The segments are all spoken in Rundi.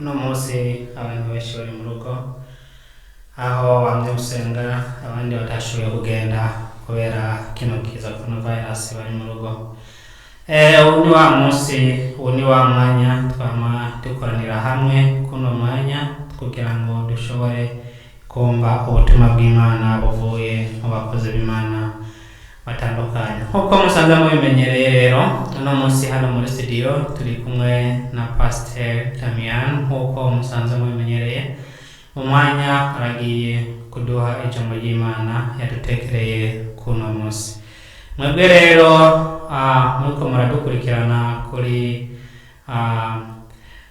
Uno munsi abantu benshi bari mu rugo, aho bamye gusenga, abandi batashoboye kugenda kubera kino kiza coronavirus bari mu rugo. Ubu ni wa munsi, ubu ni wa mwanya twama dukoranira hamwe kuno mwanya kugira ngo dushobore kumva ubutumwa bw'Imana buvuye mu bakozi b'Imana batandukanye. Nk'uko musanzwe mubimenyereye rero, uno munsi hano muri studio turi kumwe na Pasteur Damian. Nk'uko musanzwe mubimenyereye, mu mwanya aragiye kuduha ijambo ry'Imana yadutekereye kuno munsi. Mwebwe rero muriko muradukurikirana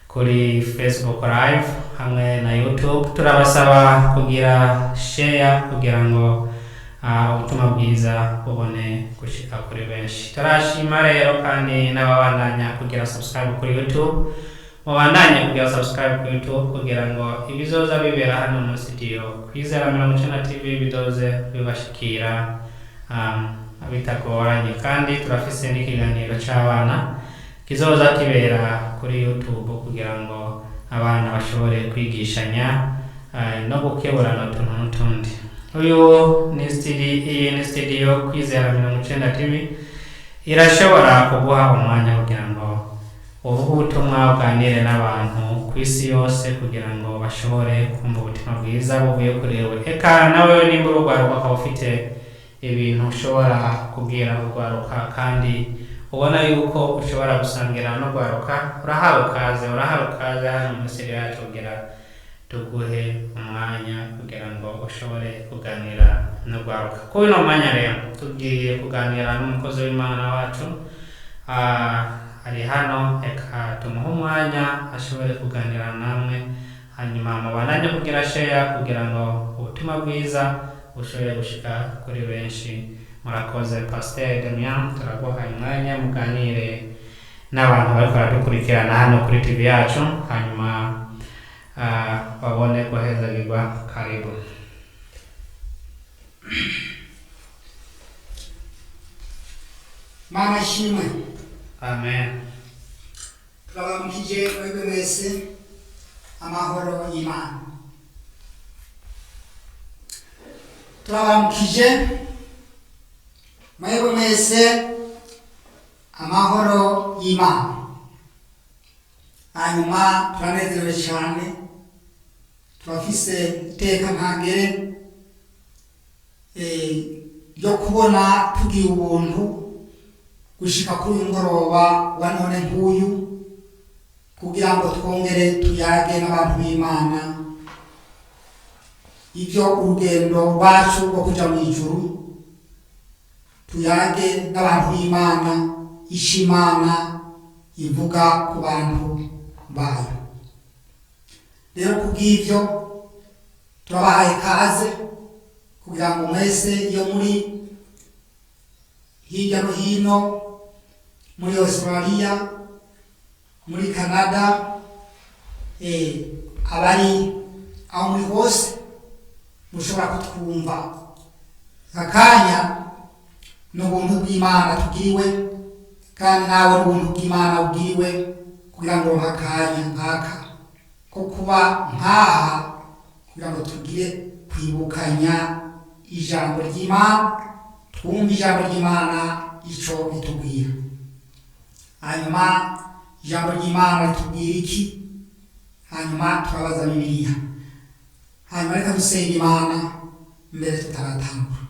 kuri Facebook Live hamwe na YouTube, turabasaba kugira share kugira ngo ubutumwa bwiza bubone gushika kuri benshi. Turashima rero kandi n'ababandanya kugira subscribe kuri YouTube. Mubandanye kugira subscribe kuri YouTube kugira ngo ibizoza bibera hano muri studio Kwizera 90 TV bizoze bibashikira bitagoranye. Kandi turafise n'ikiganiro c'abana kizoza kibera kuri YouTube kugira ngo abana bashobore kwigishanya no gukeburana utuntu n'utundi. Uyu ni studio, iyi ni studio Kwizera 90 TV, irashobora kuguha umwanya kugira ngo uvuge ubutumwa, uganire n'abantu ku isi yose kugira ngo bashobore kumva ubutumwa bwiza buvuye kuri wewe. Eka nawe nimba urugwaruka ukaba ufite ibintu ushobora kubwira urwaruka kandi ubona yuko ushobora gusangira n'urwaruka, urahawe ikaze, urahawe ikaze hano muri studio yacu kugira tuguhe umwanya kugira ngo ushobore kuganira n'urwaruka. Kuri uno mwanya rero tugiye kuganira n'umukozi w'Imana wacu, ari hano. Reka tumuhe umwanya ashobore kuganira namwe, hanyuma mubandanye kugira share kugira ngo ubutumwa bwiza bushobore gushika kuri benshi. Murakoze. Pasteur Damian, turaguha umwanya muganire n'abantu bariko baradukurikirana hano kuri TV yacu, hanyuma babone guhezagirwa. Karibu. Mana shimwe. Amen. Turabamukije mwebwe mwese, amahoro y'Imana. Turabamukije mwebwe mwese, amahoro y'Imana. Hanyuma turanezerewe cyane, turafise iteka ntangere ryo kubona tugiye ubuntu gushika kuri uyu mugoroba wa none nk'uyu, kugira ngo twongere tuyage n'abantu b'Imana ibyo urugendo rwacu rwo kuja mu ijuru, tuyage n'abantu b'Imana ico Imana ivuga ku bantu bayo. Rero kubw'ivyo turabahaye ikaze kugira ngo mwese iyo muri hirya no hino, muri Australia, muri Canada, abari aho muri hose mushobora kutwumva. Aka kanya ni ubuntu bw'Imana tugiriwe, kandi nawe ni ubuntu bw'Imana bugiriwe kugira ngo uronke akanya nk'aka ko kuba nkaha, kugira ngo tugire kwibukanya ijambo ry'Imana, twumve ijambo ry'Imana ico ritubwira. Hanyuma ijambo ry'Imana ritubwira iki? Hanyuma turabaza Bibiliya. Hanyuma reka dusenga Imana mbere tutaratangura.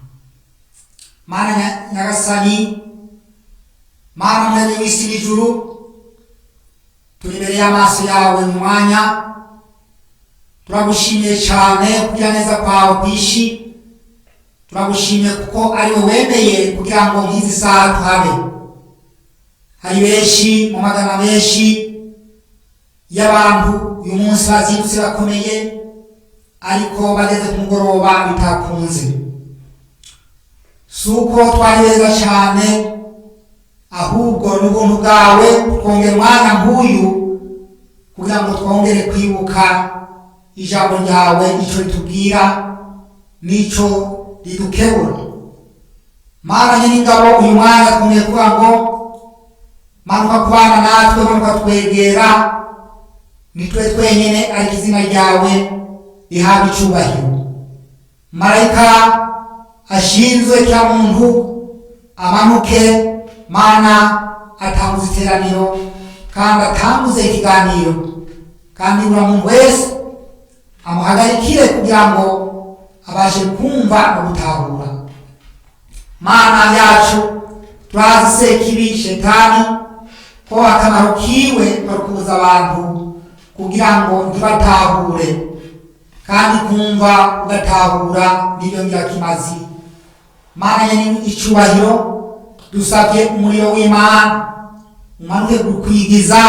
Mana Nyagasani, Mana muremyi w'isi n'ijuru, turi imbere y'amaso yawe mu mwanya. Turagushimiye cyane kugira neza kwawe kwishi, turagushimiye kuko ari we wemeye kugira ngo nk'izi saha tuhabe. Hari benshi mu magana menshi y'abantu uyu munsi bazindutse bakomeye, ariko bageze ku mugoroba bitakunze. Si uko twari beza cyane, ahubwo n'ubuntu bwawe twongera umwanya nk'uyu kugira ngo twongere kwibuka ijambo ryawe, ico ritubwira n'ico ridukebura. Mana nyen'ingabo, uyu mwanya twongeye kuvuga ngo manuka kubana natwe, manuka twegera. Nitwe twenyine ariko izina ryawe rihabwa icubahiro. Marayika ashinzwe kila muntu amanuke, Mana, atanguze iteraniro kandi atanguze ikiganiro, kandi buri muntu wese amuhagarikire kugira ngo abashe kumva no gutahura. Mana yacu, turazi Sekibi Shetani ko akamaro kiwe bari kubuza abantu kugira ngo ntibatahure, kandi kumva ugatahura niyo ngirakimazi. Mana nyene icubahiro, dusabye umuriro w'Imana umanuke kukwigiza,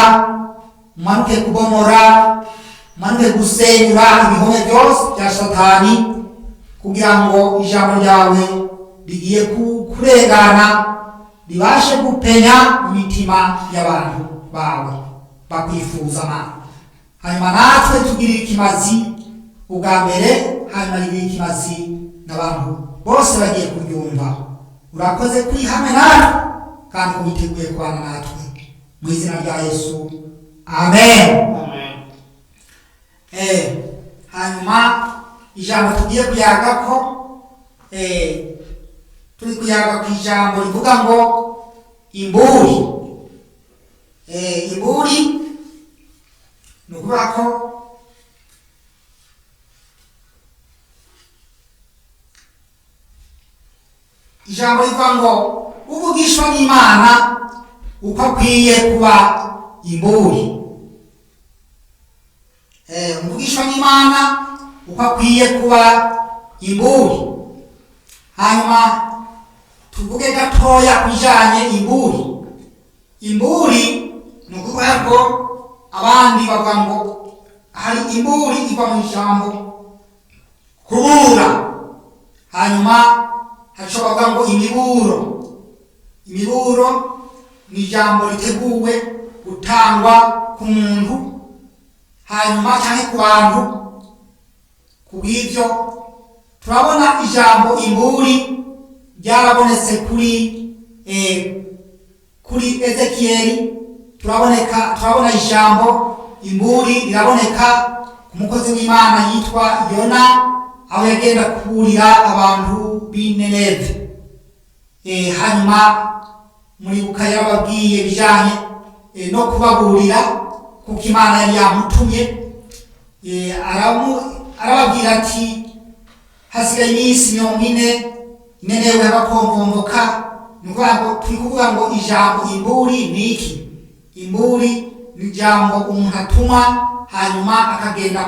umanuke kubomora, umanuke gusenyura ibihome byose bya Satani, kugira ngo ijambo ryawe rigiye kurengana ribashe gupenya mu mitima y'abantu bawe bakwifuza, Mana. Hanyuma natwe tugirire ikimazi ubwa mbere, hanyuma rigirire ikimazi n'abantu bose bagiye kuryumva. Urakoze kuri hamwe natwe kandi ko witeguye kubana natwe, mu izina rya Yesu, amen. Amen. Hanyuma ijambo tugiye kuyagako, turi kuyaga ku ijambo rivuga ngo imburi. Imburi ni ukuvuga ko ijambo rivuga ngo uvugishwa n'Imana uko akwiye kuba imburi. Umuvugishwa n'Imana uko akwiye kuba imburi. Hanyuma tuvuge gatoya kubijanye imburi. Imburi ni ukuvuga ko abandi bavuga ngo hari imburi iva mu ijambo kubura, hanyuma hashobora kuvuga ngo imiburo. Imiburo ni ijambo riteguwe gutangwa ku muntu hanyuma canke ku bantu. Kubw'ivyo turabona ijambo imburi ryarabonetse kuri Ezekiyeli. Turabona ijambo imburi riraboneka ku mukozi w'Imana yitwa Yona, aho yagenda kuburira abantu b'i Nineve. Hanyuma muribuka yarababwiye bijanye no kubaburira, kuko Imana yari yamutumye. Arababwira ati hasigaye iminsi 40 Ninewe bakomvomboka. Ni ukuvuga ngo turi kuvuga ngo ijambo imburi ni iki? Imburi ni ijambo umuntu atuma hanyuma akagenda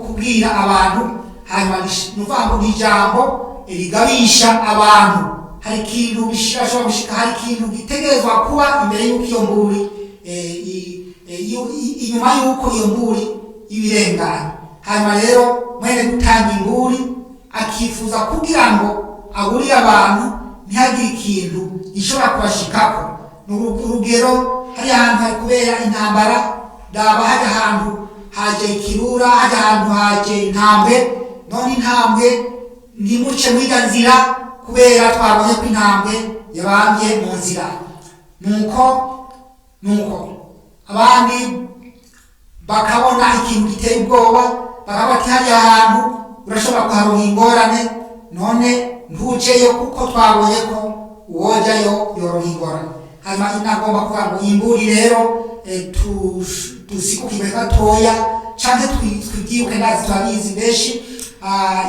kubwira abantu, hanyuma ni ukuvuga ngo ni ijambo rigabisha abantu. Hari ikintu bishobora gushika, hari ikintu gitegerezwa kuba imbere y'uko iyo mburi, inyuma y'uko iyo mburi ibirengana. Hanyuma rero mwene gutanga imburi akifuza kugira ngo aburire abantu ntihagire ikintu gishobora kubashikako. Ni urugero, hari ahantu hari kubera intambara, daba hari ahantu haje ikirura, hari ahantu haje intambwe, none intambwe ntimuce mwiga nzira kubera twabonye ko intambwe yabambye mu nzira. Nuko abandi bakabona ikintu giteye ubwoba, bakavuga ati hariya hantu urashobora kuharonka ingorane, none ntuceyo kuko twabonye ko uwojayo yoronka ingorane. Hanyuma inagomba kuvuga ngo imburi rero, dusikukirwe gatoya canke twibyibuke, ndazi turabizi benshi.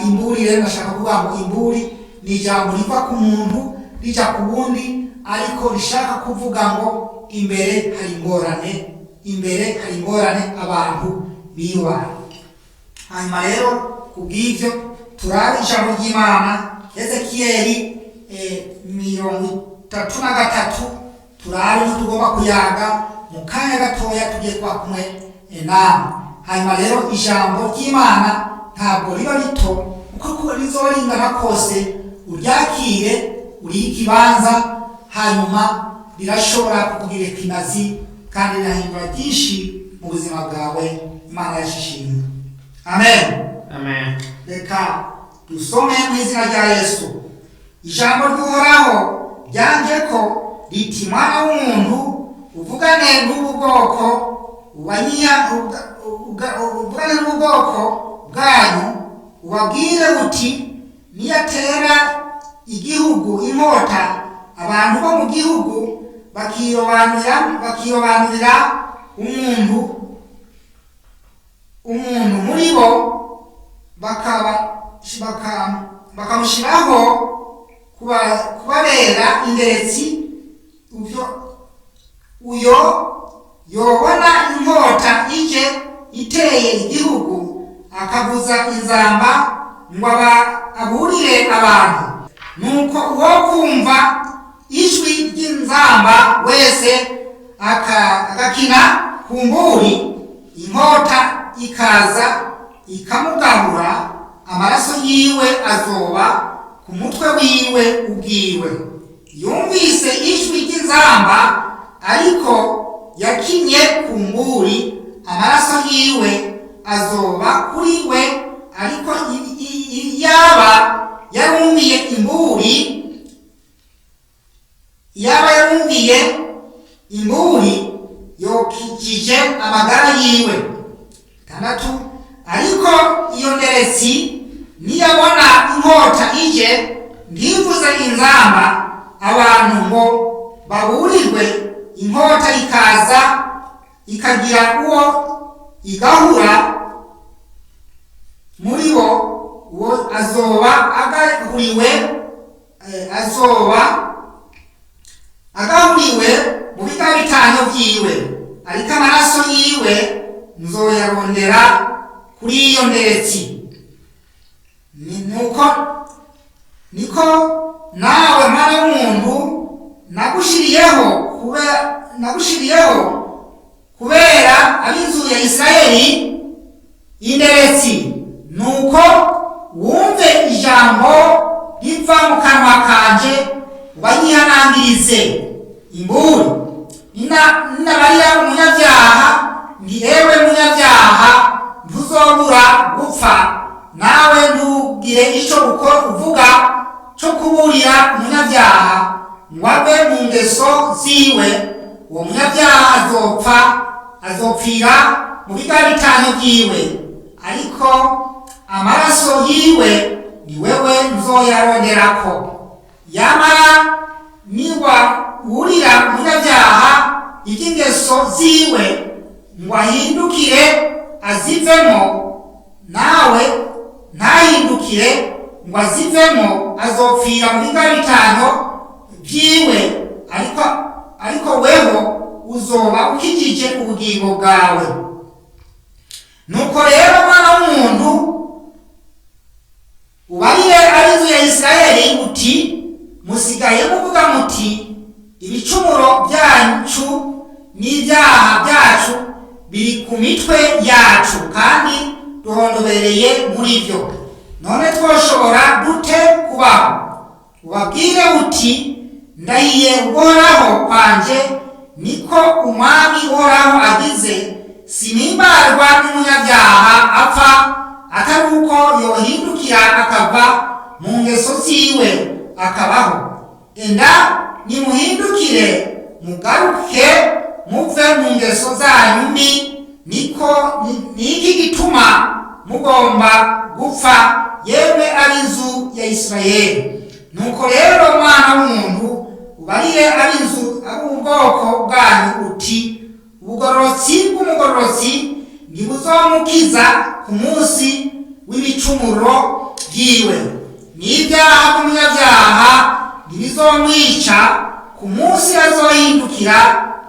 Imburi rero ndashaka kuvuga ngo imburi ni ijambo riva ku muntu rija ku wundi, ariko rishaka kuvuga ngo imbere hari ingorane, imbere hari ingorane abantu biyubaha. Hanyuma rero kubw'ivyo turabe ijambo ry'Imana, Ezekiyeli 33, turabe ivyo tugomba kuyaga mu kanya gatoya tugiye kuba kumwe namwe. Hanyuma rero ijambo ry'Imana ntabwo riba rito, uko rizoba ringana kose uryakire urihe ikibanza, hanyuma rirashobora kukugirira ikimazi kandi rirahindura byinshi mu buzima bwawe. Imana yashishimwe, amen. Amen. Reka dusome mu izina rya Yesu. Ijambo ry'Uhoraho ryanje ko riti: mwana w'umuntu, uvugane n'ubu bwoko. Uvugane n'ubwoko bwanyu, ubabwire uti: niyatera igihugu inkota, abantu bo mu gihugu bakirobanurira umuntu muri bo, bakamushyiraho kubabera inderetsi, uyo yobona inkota ije iteye igihugu, akavuza inzamba ngo aburire abantu. Nuko uwo kumva ijwi ry'inzamba wese agakina ku mburi, inkota ikaza ikamugabura, amaraso yiwe azoba ku mutwe wiwe ubwiwe. Yumvise ijwi ry'inzamba ariko yakinye ku mburi, amaraso yiwe azoba kuri we. Ariko yaba yarumviye imburi, yaba yarumviye imburi, yokijije amagara yiwe. 6. Ariko iyo nderetsi niyabona inkota ije, ntivuze inzamba abantu ngo baburirwe, inkota ikaza ikagira uwo igahura muri bo, uwo azoba agahuriwe, azoba agahuriwe mu biga bitanu vyiwe, ariko amaraso yiwe nzoyarondera kuri iyo nderetsi. Nuko niko nawe, mwana w'umuntu, nagushiriyeho kubera ab'inzu ya Isirayeli inderetsi. Nuko wumve ijambo riva mu kanwa kanje, ubanyihanangirize imburi. Ninabarira umunyabyaha nti: ewe munyabyaha, ntuzobura gupfa, nawe ntugire ico uvuga co kuburira umunyabyaha ngo ave mu ngeso ziwe, uwo munyabyaha azopfa, azopfira mu biga bitanu vyiwe, ariko amaraso yiwe ni wewe nzoyaronderako. Yamara niwa wurira umunyabyaha iby'ingeso ziwe ngo ahindukire azivemo, nawe ntahindukire ngo azivemo, azopfira mu biga bitanu vyiwe, ariko weho uzoba ukijije ubugingo bwawe. Nuko rero, mwana w'umuntu, ubarire ab'inzu ya Isirayeli uti: musigaye muvuga muti: ibicumuro byacu n'ibyaha byacu biri ku mitwe yacu, kandi duhondobereye muri byo. None twoshobora dute kubaho? Ubabwire uti: ndahiye Uhoraho kwanje, niko Umwami Uhoraho agize, sinimbarwa n'umunyabyaha apfa atari uko yohindukira akava mu ngeso ziwe akabaho. Enda nimuhindukire, mugaruke muve mu ngeso zanyu mbi. Niko niki gituma mugomba gupfa, yemwe ab'inzu ya Isirayeli? Nuko rero, mwana w'umuntu, ubarire ab'inzu ab'ubwoko bwanyu uti: ubugororotsi bw'umugororotsi ntibuzomukiza ku munsi w'ibicumuro byiwe, n'ibyaha by'umunyabyaha ntibizomwica ku munsi azohindukira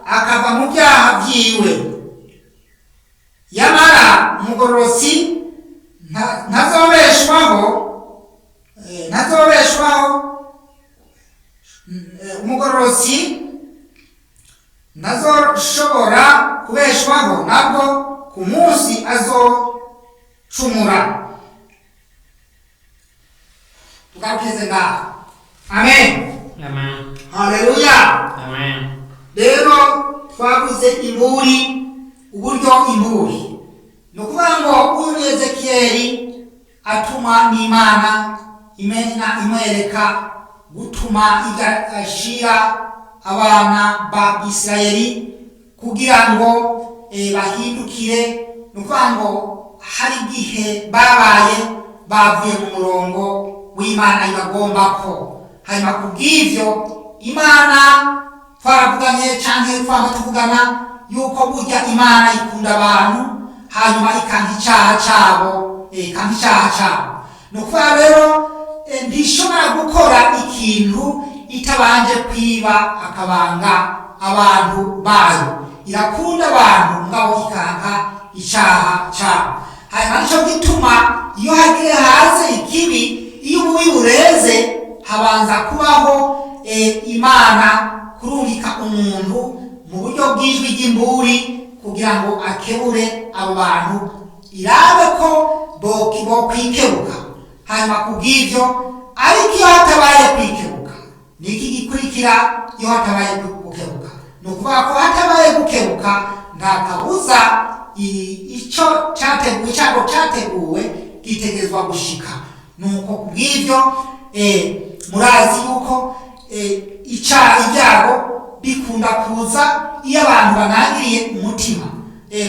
akava mu byaha byiwe. Yamara umugororotsi ntazobeshwaho, umugororotsi ntazoshobora kubeshwaho nabwo ku munsi azocumura. Tugarukize ngaho. Amen. Amen. Haleluya. Amen. Rero twavuze imburi, uburyo imburi, ni ukuvuga ngo uyu ni Ezekiyeli atuma n'Imana imena imwereka gutuma igashira abana ba Isirayeli kugira ngo bahindukire. Ni ukuvuga ngo hari igihe babaye bavuye mu murongo w'Imana ibagomba ko. Hanyuma kubw'ivyo Imana twaravuganye canke twaba tuvugana yuko burya Imana ikunda abantu, hanyuma ikanka icaha cabo, ikanka icaha cabo. Ni ukuvuga rero ntishobora gukora ikintu itabanje kwiba akabanga abantu bayo. Irakunda abantu ngabo ikanka icaha cabo. Hanyuma nico gituma iyo hagiye haze ikibi, iyo ububi bureze, habanza kubaho Imana kurungika umuntu mu buryo bw'ijwi ry'imburi kugira ngo akebure abo bantu, irabe ko bokwikebuka. Hanyuma kubw'ivyo, ariko iyo hatabaye kwikebuka, niki gikurikira? Iyo hatabaye gukebuka, ni ukuvuga ko hatabaye gukebuka, nta kabuza ico categuwe, icago categuwe gitegerezwa gushika. Nuko kubw'ivyo murazi yuko ibyago bikunda kuza iyo abantu banangiriye umutima.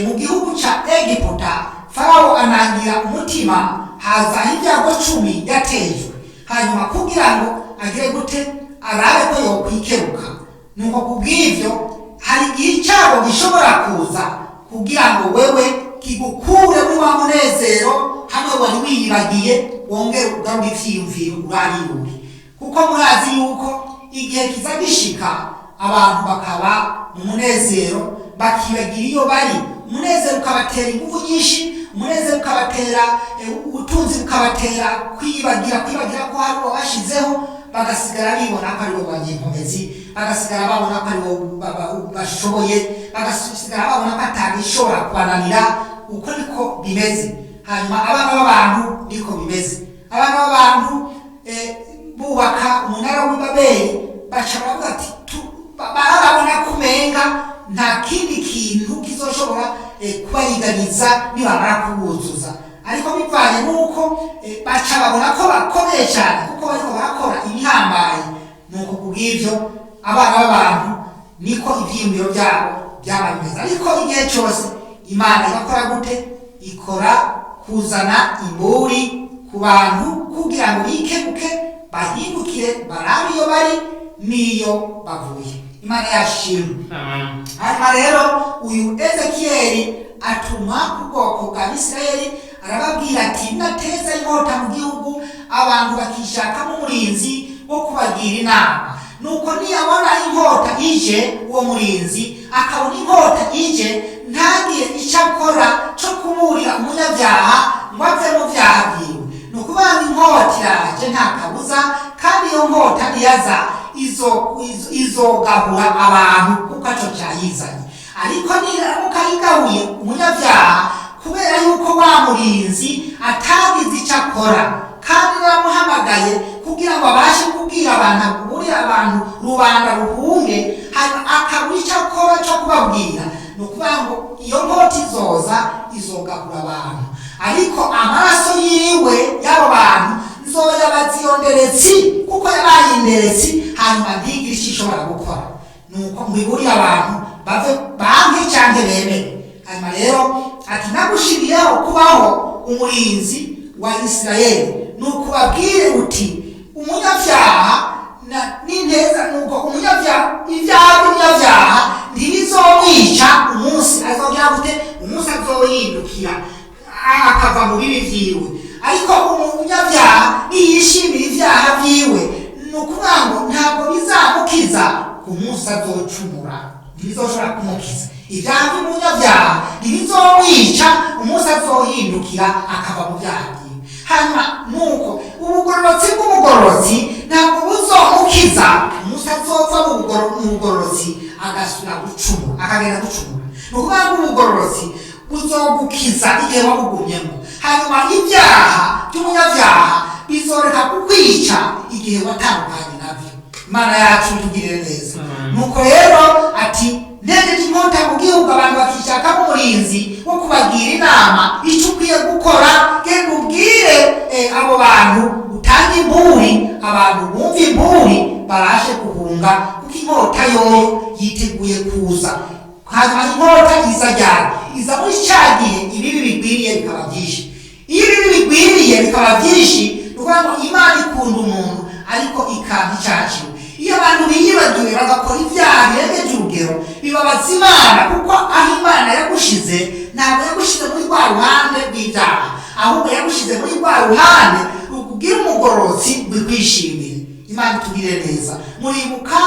Mu gihugu ca Egiputa, Farawo anangira umutima, hazaho ibyago 10 yatejwe, hanyuma kugira ngo agire gute? Arabe ko yokwikebuka. Nuko kubw'ivyo hari igihe icyago gishobora kuza kugira ngo wewe kigukure muri wa munezero hamwe wari wiyibagiye, wongere ugarure ivyiyumviro uraribure. Kuko murazi yuko igihe kiza gishika abantu bakaba mu munezero, bakibagira iyo bari. Umunezero ukabatera ingufu nyinshi, umunezero ukabatera ubutunzi, bukabatera kwibagira ko hari uwo bashizeho, bagasigara bibona ko aribo banyenkomezi, bagasigara babona ko aribo bashoboye, bagasigara babona ko atagishobora kubananira. Uko niko bimeze. Hanyuma abana b'abantu niko bimeze. Abana b'abantu bubaka umunara w'Ibabeli, baca baravuga ati barabona ko umenga nta kindi kintu kizoshobora kubayiganiza nibamara kubuzuza. Ariko bivanye n'uko baca babona ko bakomeye cyane kuko bariko barakora ibihambaye. Nuko kubw'ivyo abana b'abantu niko ivyiyumviro byabo byaba bimeze. Ariko igihe cyose Imana irakora gute? Ikora kuzana imburi ku bantu kugira ngo bikebuke, bahindukire, barabe iyo bari n'iyo bavuye. Imana yashimwe. Amen. Hanyuma rero uyu Ezekiyeli atuma ku bwoko bwa Isirayeli, arababwira ati: nateza inkota mu gihugu, abantu bakishakamo umurinzi wo kubagira inama. Nuko niyabona inkota ije, uwo murinzi akabona inkota ije, ntagire icyo akora cyo kuburira umunyabyaha ngo ave mu byaha byiwe. Ni ukuvuga ngo inkota iraje nta kabuza, kandi iyo nkota niyaza izogabura abantu kuko aco cyayizanye. Ariko niramuka yigabuye umunyabyaha, kubera yuko wa murinzi atagize icyo akora kandi naramuhamagaye kugira ngo abashe kubwira abantu, aburire abantu, rubanda ruhunge, hanyuma akabura icyo akora cyo kubabwira, ni ukuvuga ngo iyo nkota izoza izogabura abantu, ariko amaraso yiwe y'abo bantu nzoyabaza iyo nderetsi, kuko yabaye inderetsi, hanyuma ntigire icyo ishobora gukora. Nuko mbiburire abantu bave banke canke bemere. Hanyuma rero ati: nagushiriyeho kubaho umurinzi wa Isirayeli, nuko ubabwire uti umunyabyaha n'inteza. Nuko umunyabyaha, ibyaha by'umunyabyaha ntibizomwica umunsi azogira gute? Umunsi azohindukira akava mu bibi vyiwe. Ariko umunyabyaha niyishimira ibyaha vyiwe, ni ukuvuga ngo ntabwo bizamukiza ku munsi azocumura, ntibizoshobora kumukiza. Ibyaha by'umunyabyaha ntibizomwica umunsi azohindukira akava mu byaha byiwe. Hanyuma nuko ubugororotsi bw'umugororotsi ntabwo buzomukiza umunsi azova mu bugororotsi agasubira gucumura, akagenda gucumura. Ni ukuvuga ngo ubugororotsi buzogukiza igihe wabugumyemo, hanyuma ibyaha by'umunyabyaha bizoreka kukwica igihe watandukanye nabyo. Imana yacu itugirire neza. Amen. Nuko rero ati: ntegereje inkota mu gihugu, abantu bakishakamo umurinzi wo kubagira inama icyo ukwiye gukora. Genda ubwire abo bantu, utange imburi, abantu bumve imburi babashe guhunga, kuko inkota yoyo yiteguye kuza. Hanyuma inkota iza ryari? Iza muri cya gihe ibibi bikaba byinshi. Ni ukuvuga ngo Imana ikunda umuntu ariko ikanka icyaha ciwe. Iyo abantu biyibagiwe bagakora ibyaha birengeje urugero, bibabaza Imana, kuko aho Imana yagushize ntabwo yagushize muri rwa ruhande rw'ibyaha, ahubwo yagushize muri rwa ruhande rukubwira umugororotsi wikwishimire. Imana itugirire neza. Muribuka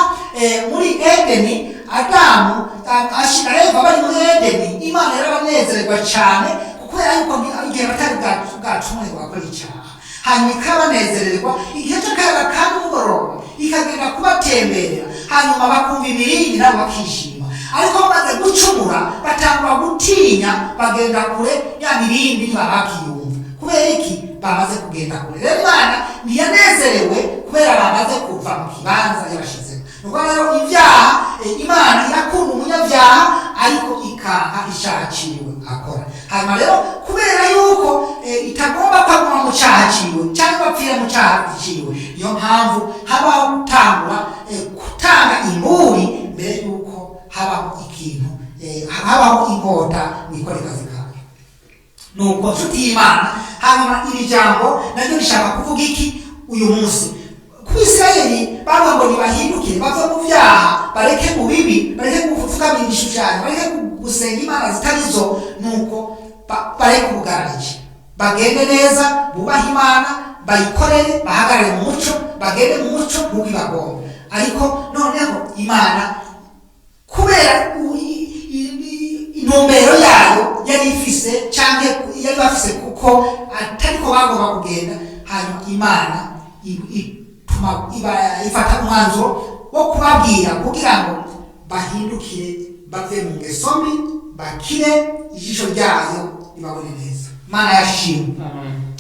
muri Edeni, Adamu ashira Eva bari muri Edeni, Imana yarabanezererwa cyane kubera yuko igihe batari bwacumure ngo bakore icyaha, hanyuma ikabanezererwa igihe cy'akayaga ka nimugoroba, ikagenda kubatemberera, hanyuma bakumva imirindi nabo bakishima. Ariko bamaze gucumura batangura gutinya, bagenda kure ya mirindi, ntibabakiyumva. Kubera iki? Bamaze kugenda kure. Rero Imana ntiyanezerewe kubera bamaze kuva mu kibanza yabashizemo. Ni ukuvuga rero ibyaha, Imana irakunda umunyabyaha ariko ikanka icyaha ciwe akora. Hanyuma rero kubera yuko itagomba kwaguma mu cyaha ciwe cyangwa bapfira mu cyaha ciwe, niyo mpamvu habaho gutangura gutanga imburi mbere yuko habaho ikintu, habaho inkota mu ikorekazi kayo. Nuko nshuti y'Imana, hanyuma iri jambo naryo rishaka kuvuga iki uyu munsi ku Isirayeli? Bavuga ngo nibahindukire bave mu byaha, bareke mu bibi, bareke gupfukamira ibishushanyo, bareke gusenga imana zitari zo. Nuko bareke ubugarariji, bagende neza, bubahe Imana, bayikorere, bahagarare mu muco, bagende mu muco nk'uko ibagomba. Ariko noneho Imana, kubera intumbero yayo yari ifise canke yari bafise, kuko atariko bagomba kugenda, hanyuma Imana ituma ifata umwanzuro wo kubabwira kugira ngo bahindukire bave mu ngeso mbi, bakire, ijisho ryayo ribabone neza. Imana yashimwe.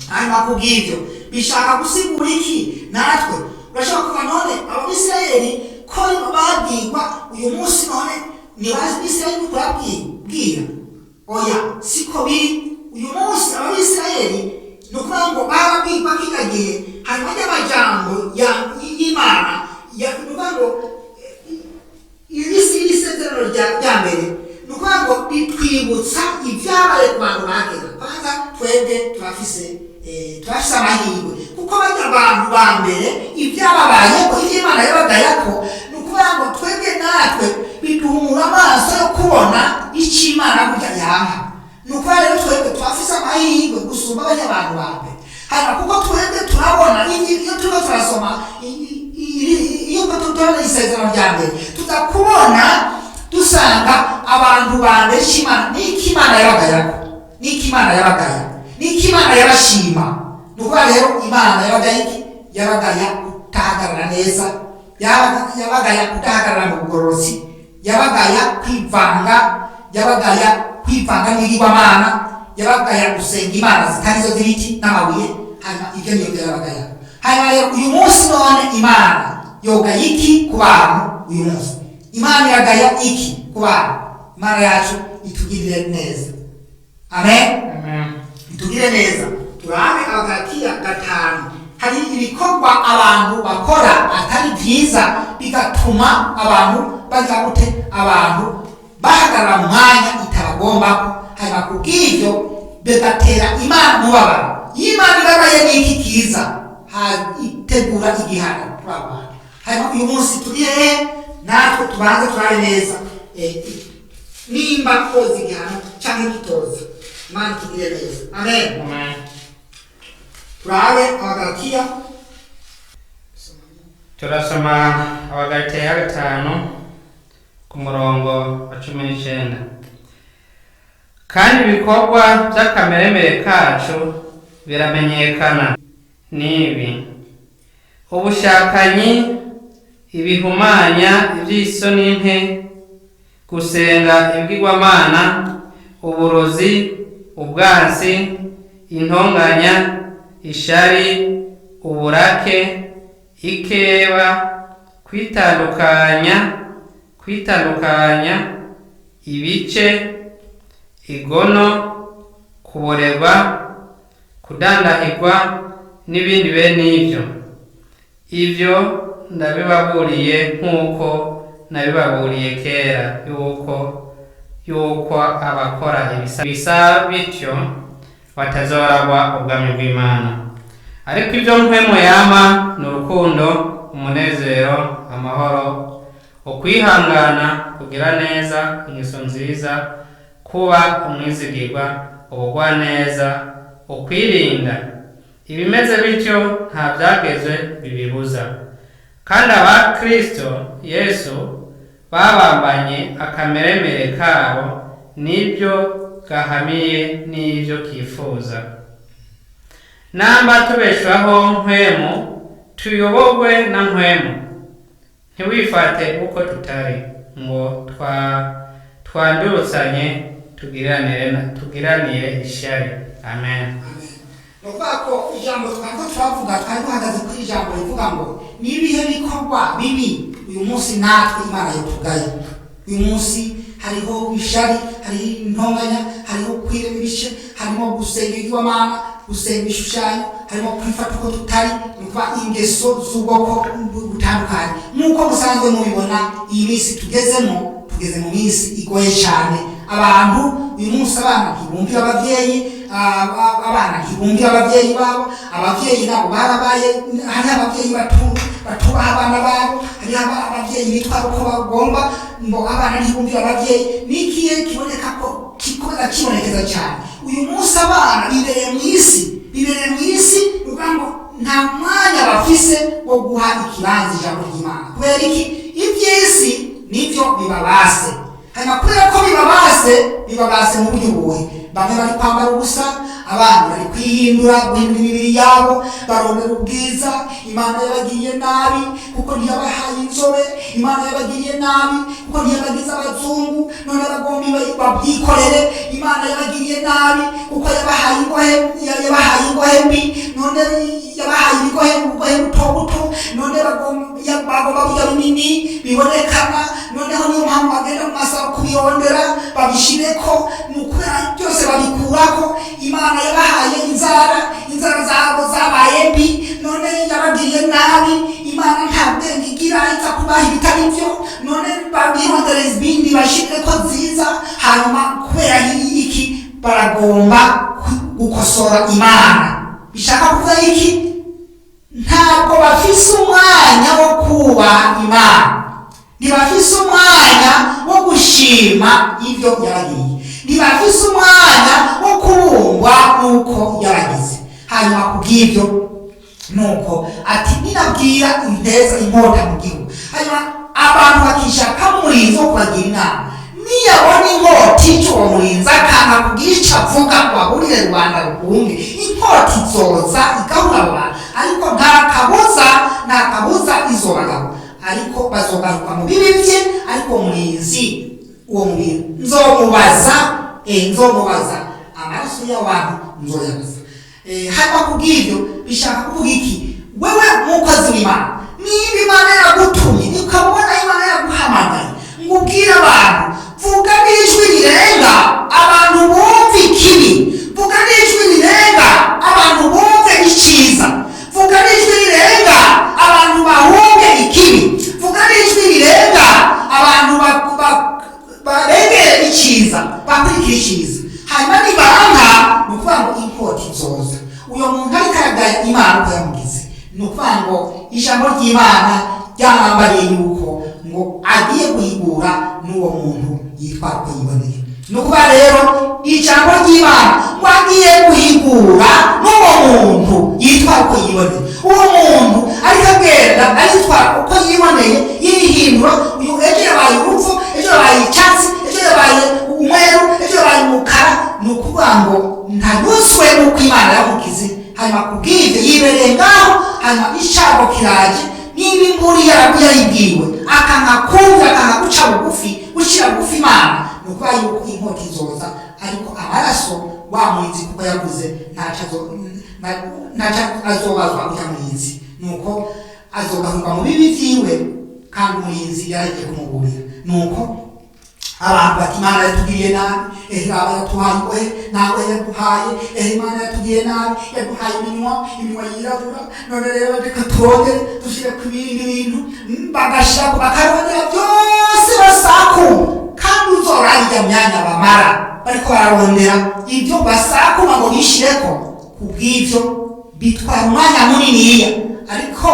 Hanyuma kubw'ibyo bishaka gusigura iki natwe? Urashobora kuva none Abisirayeli ko babwirwa uyu munsi, none ni Abisirayeli kurabwira? Oya, siko biri. Uyu munsi Abisirayeli ni ukuvuga ngo barabwirwa kino gihe. Hanyuma y'amajambo y'Imana ni ukuvuga ngo iri si isezerano rya mbere, ni ukuvuga ngo bitwibutsa ibyabaye ku bantu ba kera. Kwanza twebwe turafise amahirwe, kuko bajya abantu ba mbere ibyababayeko, ibyo Imana yabagayako, ni ukuvuga ngo twebwe natwe biduhumura amaso yo kubona icyo Imana burya yanka. Ni ukuvuga rero twebwe turafise amahirwe gusumba bajya abantu ba mbere. Hanyuma kuko twebwe turabona iyo turiko turasoma iyo turabona isezerano rya mbere, tuza kubona dusanga abantu ba mbere icyo n'iko Imana yabagayako, n'iko Imana yabagaya, n'iko Imana yabashima. Ni ukuvuga rero Imana yabagaya iki? Yabagaya kutahagarara neza, yabagaya kudahagarara mu bugororotsi, yabagaya kwivanga, yabagaya kwivanga n'ibigirwamana, yabagaya gusenga imana zitari zo z'ibiti n'amabuye. Hanyuma ibyo nibyo yabagaya. Hanyuma rero uyu munsi none Imana yogaya iki ku bantu? Uyu munsi Imana iragaya iki ku bantu? Imana yacu itugirire neza. Amen. Itugirire neza. Turabe Abagalatiya 5. Hari ibikorwa abantu bakora atari byiza, bigatuma abantu bagira gute? Abantu bahagarara mu mwanya itabagombako. Hanyuma kubw'ibyo bigatera Imana umubabaro. Iyo Imana ibabaye n'iki kiza? Itegura igihano kuri abo bantu. Hanyuma uyu munsi turi hehe natwe? Tubanze turabe neza nimba koza igihano cyangwa kitoza. Imana itugirire neza. Amen. Turabe Abagalatiya. Turasoma Abagalatiya 5 ku murongo wa 19. Kandi ibikorwa by'akameremere kacu biramenyekana, nibi: ubushakanyi, ibihumanya, iby'isoni nke, gusenga ibigirwamana, uburozi, ubwansi, intonganya, ishari, uburake, ikeba, kwitandukanya ibice, igono, kuborerwa, kudandahirwa n'ibindi bene ibyo. Ibyo ndabibaburiye nk'uko nabibaburiye kera, yuko abakora ibisa bityo batazoragwa ubwami bw'Imana. Ariko ibyo mpwemu yama ni urukundo, umunezero, amahoro, ukwihangana, kugira neza, ingeso nziza, kuba umwizigirwa, ubugwaneza, ukwirinda. Ibimeze bityo nta byagezwe bibibuza. Kandi aba Kristo Yesu babambanye akameremere kabo n'ibyo gahamiye n'ibyo kifuza. Namba tubeshwaho mpwemu, tuyobogwe na mpwemu. Ntiwifate uko tutari, ngo twandurutsanye tugiranire ishyari. Amen. Ni ukuvuga ko ijambo twariko turavuga, twari duhagaze kuri ijambo rivuga ngo ni ibihe bikorwa bibi uyu munsi natwe Imana yatugaye. Uyu munsi hariho ishari, hariho intonganya, hariho kwirema ibice, harimo gusenga ibigirwamana, gusenga ibishushanyo, harimo kwifata uko tutari, ni ukuvuga ingeso z'ubwoko butandukanye. Nk'uko musanzwe mubibona, iyi minsi tugezemo, tugeze mu minsi igoye cyane. Abantu uyu munsi, abana ntibumvira ababyeyi, abana ntibumvira ababyeyi babo, ababyeyi nabo barabaye. Hariho ababyeyi batubaha abana babo, hariho ababyeyi bitwara uko bagomba, ngo abana ntibumvira ababyeyi. Ni ikihe kiboneka ko kikomeza kibonekeza cyane uyu munsi? Abana bibereye mu isi, bibereye mu isi, ni ukuvuga ngo nta mwanya bafise wo guha ikibanza ijambo ry'Imana. Kubera iki? Iby'isi nibyo bibabase. Hanyuma kubera ko bibabase, bibabase mu buryo buhe? Bamwe bari kwambara ubusa, abandi bari kwihindura, guhindura imibiri yabo, barondera ubwiza. Imana yabagiriye nabi kuko ntiyabahaye inzobe, Imana yabagiriye nabi kuko ntiyabagize abazungu, none bagomba babyikorere. Imana yabagiriye nabi kuko yabahaye ingohe, yabahaye ingohe mbi, none yabahaye ibigohe, ubugohe buto buto, none bagomba burya binini bibonekana. Noneho niyo mpamvu bagenda mu masaro kubirondera babishireko, ni ukubera byose babikurako. Imana yabahaye inzara, inzara zabo zabaye mbi, none yabagiriye nabi. Imana nta bwenge igira, iza kubaha ibitari byo, none babirondereza ibindi bashireko nziza. Hanyuma kubera iki? Baragomba gukosora Imana. Bishaka kuvuga iki? Ntabwo bafise umwanya wo kubaha Imana, ntibafise umwanya wo gushima ibyo yabagiriye, ntibafise umwanya wo kubungwa n'uko yabagize. Hanyuma kubw'ibyo nuko ati ninabwira inteza inkota mu gihugu, hanyuma abantu bakishaka umurinzi wo kubagira inama, niyabona inkota ica uwo murinzi akanga kugira ico avuga ngo aburire rubanda ruhunge, inkota izoza igahura abo bantu, ariko nta kabuza, nta kabuza izobagabo, ariko bazogaruka mu bibi bye. Ariko umurinzi, uwo murinzi nzomubaza, nzomubaza amaraso y'abantu, nzoyabaza. Hanyuma kubw'ibyo bishaka kuvuga iki? Wewe mukozi w'Imana, niba Imana yaragutumye, ukabona Imana yaraguhamagaye ngo ubwire abantu, vuga n'ijwi rirenga abantu bumve ikibi, vuga n'ijwi rirenga abantu bumve icyiza, vuga n'ijwi rirenga abantu bahunge ikibi, vuga n'ijwi rirenga abantu barengere icyiza, bakurikire icyiza. Hanyuma nibanka, ni ukuvuga ngo inkota izoza. Uyo muntu ariko aragaya Imana uko yamugize, ni ukuvuga ngo ijambo ry'Imana ryamwambariye yuko ngo agiye guhigura n'uwo muntu yitwara uko yiboneye. Ni ukuvuga rero ijambo ry'Imana ngo agiye guhigura n'uwo muntu yitwara uko yiboneye. Uwo muntu ariko agenda aritwara uko yiboneye, yihindura, uyu ejo yabaye urupfu, ejo yabaye icyatsi, ejo yabaye umweru, ejo yabaye umukara, ni ukuvuga ngo ntanyuzwe n'uko Imana yamugize. Hanyuma kubw'ibyo yibereye ngaho, hanyuma icago kiraje. Niba imburi yarayibwiwe akanka kumva, akanka guca bugufi, gucira bugufi Imana, ni ukuvuga yuko inkota izoza, ariko amaraso wa murinzi kuko yavuze ntaco azobazwa urya murinzi, nuko azogahurwa mu bibi vyiwe, kandi umurinzi yaragiye kumuburira. Nuko abantu bati Imana yatugiriye nabi, ehe aba yatuhaye ingohe, ntabwo yaduhaye, ehe Imana yatugiriye nabi, yaduhaye iminwa, iminwa yirabura, none rero reka turondere dushyire ku bindi bintu. Bagashaka bakarondera byose basakuma, kandi uzorara ijya myanya bamara bariko bararondera ibyo basakuma ngo bishireko, kubw'ibyo. Bitwara umwanya muniniya, ariko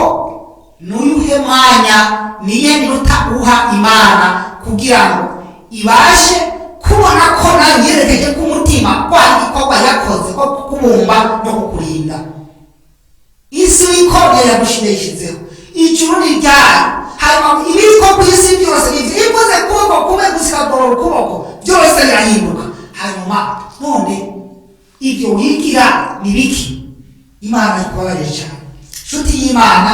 n'uyuhe mwanya, niye minota uha Imana kugira ngo ibashe kubona ko nayo yerekeje ku mutima ko hari igikorwa yakoze ko kukubumba no kukurinda? Isi wikoreye yagushimishyizeho, ijuru ni iryayo, hanyuma ibiriko ku isi byose nivyo. Ivuze ukuboko kumwe gusa, ikagorora ukuboko, byose birahinduka. Hanyuma none ibyo wigira ni biki? Imana ikubabarire cyane, nshuti y'Imana.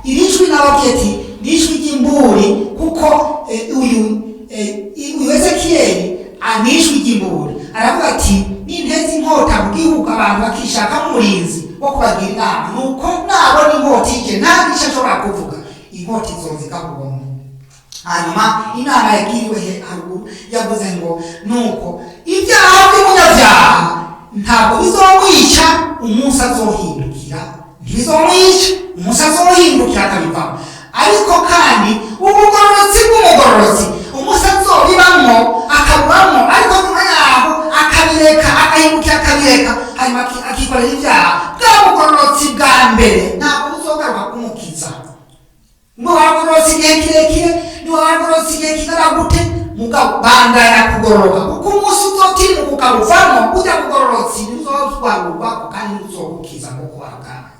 Iri jwi nababwiye ati ni ijwi ry'imburi, kuko uyu Ezekiyeli ni ijwi ry'imburi. Aravuga ati: "Ninteza inkota mu gihugu, abantu bakishakamo umurinzi wo kubagira inama, nuko nabona inkota ije nta gice ashobora kuvuga, inkota izoza ikakubona." Hanyuma inama yagiriwe he haruguru yavuze ngo nuko ibyaha by'umunyabyaha ntabwo bizomwica umunsi azohindukira, ntibizomwica umunsi azohindukira akabivamo. Ariko kandi ubugororotsi bw'umugororotsi, umunsi azobibamwo akabubamwo, ariko nyuma yaho akabireka, agahindukira akabireka, hanyuma akikorera ibyaha, bwa bugororotsi bwa mbere ntabwo buzogaruka kumukiza. Ngo wagororotse igihe kirekire, niwagororotse igihe kingana gute, mugabo bandanya kugororoka, kuko umunsi uzotimuka ukabuvamo, ujya bugororotsi ntibuzotwarurwako kandi ntibuzogukiza ngo warabwawe.